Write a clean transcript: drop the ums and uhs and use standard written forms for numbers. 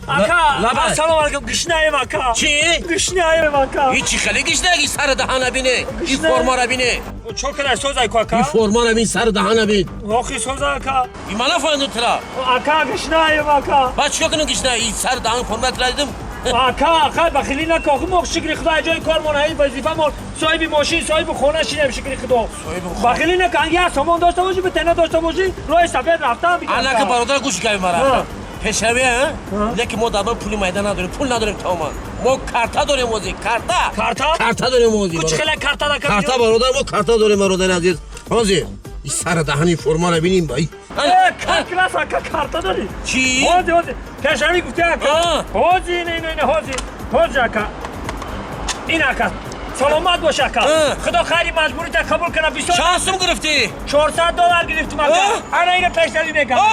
Ака, Лабай. ассалому алайкум, гушнаем, ака. Чӣ? Гушнаем, ака. Ҳичи хеле гишнаги, сари даҳана бине, и Гишна. формара бине. Чо кадар созай ку, ака? И формара бин, сари даҳана бин. Охи, соза, ака. И ман нафаҳмидум тира. Ака, гушнаем, ака. Баъд чико кунам гишна? И сари даҳан форма тира дидим. Ака, ака, бахилӣ нака. Охи, мо, шукри Худо, ҷои кормон, ҳамин вазифамон, соҳиби мошин, соҳиби хона шинем, шукри Худо. Бахилӣ нака, як сомон дошта бошӣ, битена дошта бошӣ, роҳи сафед рафтан бигир. Анака, бародар, гӯш гави мара. Пешравӣ, лекин мо дар пули майда надорем, пул надорем тамоман. Мо карта дорем ози, карта. Карта? Карта дорем ози. Чӣ хеле карта да? Карта, бародар, мо карта дорем, бародари азиз. Ҳозир и сари даҳани формара биним. Как раз, ака, карта дорӣ. Чӣ? Ҳози, ҳози, пешравӣ гуфти, ака. Ҳози, ина, ина, ина, ҳози, ҳози, ака, ин, ака, саломат бош, ака. Худо хайри маҷбурита қабул кана, бисёр. Чанд сум гирифтӣ? 400 доллар гирифтим, ака. Ана, ина пешравӣ мекардам.